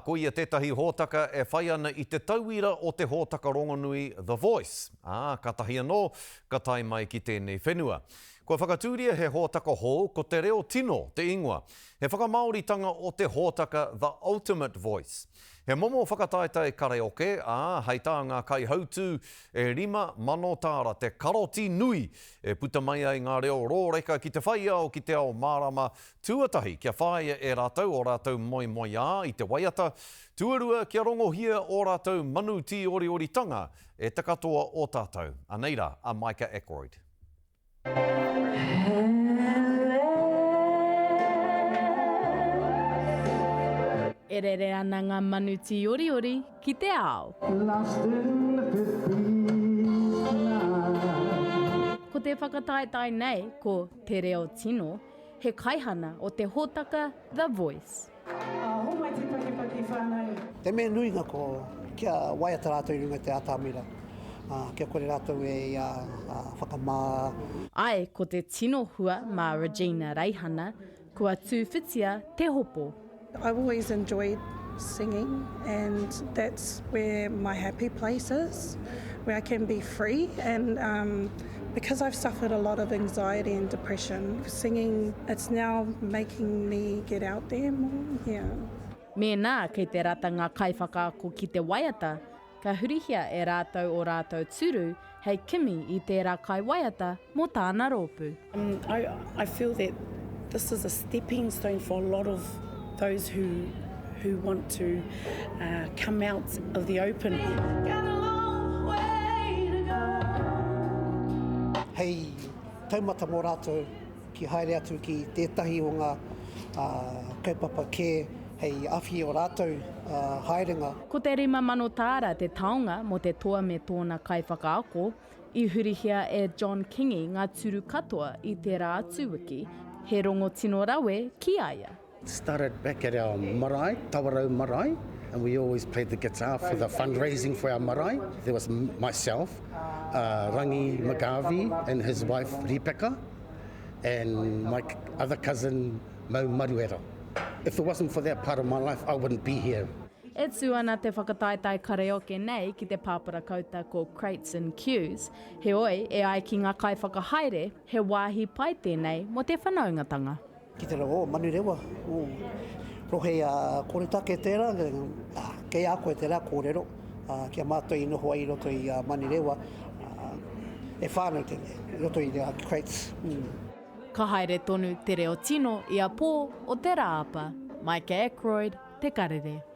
Koia tētahi hōtaka e whai ana i te tauira o te hōtaka rongonui The Voice, ā, kātahi anō ka tae mai ki tēnei whenua. Kua whakatūria he hōtaka hou, ko Te Reo Tino te ingoa. He whakamāoritanga o te hōtaka The Ultimate Voice. He momo whakataetae karaoke, ā, hei tā ngā kaihautū, e 5000 tāra te karoti nui e puta mai ai ngā reo rōreka ki te whai ao ki te ao mārama Tuatahi, kia whāia e rātou ō rātou moemoeā i te waiata, tuarua, kia rongohia ō rātou manu tīorioritanga e te katoa o tātou. Anei rā a Micah Ackroyd. E rere ana ngā manu tīoriori ki te ao. Lost in the fifties tonight. Ko te whakataetae nei ko Te Reo Tino, He kaihana o te hōtaka The Voice. Homai te pakipaki whanau. Te mea nuinga ko kia waiata rātou i runga i te atamira, kia kore rātou e whakamā. Ae, ko te tino hua mā Regina Reihana, kua tūwhitia te hopo. I've always enjoyed singing and that's where my happy place is, where I can be free and um, because I've suffered a lot of anxiety and depression, singing, it's now making me get out there more, yeah. Mēnā kei te rata ngā kaiwhakaako ki te waiata, Ka hurihia e rātou ō rātou tūru hei kimi i tērā kaiwaiata mō tāna rōpū. I, I feel that this is a stepping stone for a lot of those who, who want to uh, come out of the open. Got a long way to go. Hei taumata mō rātou ki haere atu ki tētahi o ngā kaupapa kē hei awhi i ō rātou haerenga. Ko te 5000 tāra te taonga mō te toa me tōna kaiwhakaako, i hurihia e John Kingi ngā turu katoa i tērā atu wiki, he rongo tino rawe ki a ia. Started back at our marae, Tawarau marae, and we always played the guitar for the fundraising for our marae. There was myself, uh, Rangi McGarvey and his wife Ripeka, and my other cousin Mau Maruera. If it wasn't for that part of my life, I wouldn't be here. E tū ana te whakataetae karaoke nei ki te pāparakauta ko Crates and Cues, heoi, e ai ki ngā kaiwhakahaere, he wāhi pai tēnei mō te whanaungatanga. Ki te reo, oh, Manurewa, oh, rohe a Koretake tērā, kei a koe tērā kōrero, ki a mātou i noho ai i roto i a Manurewa, e whānau tēnei, i roto i a Crates. Mm. Ka haere tonu te reo tino ia pō o te Rāapa. Micah Ackroyd, Te Karere.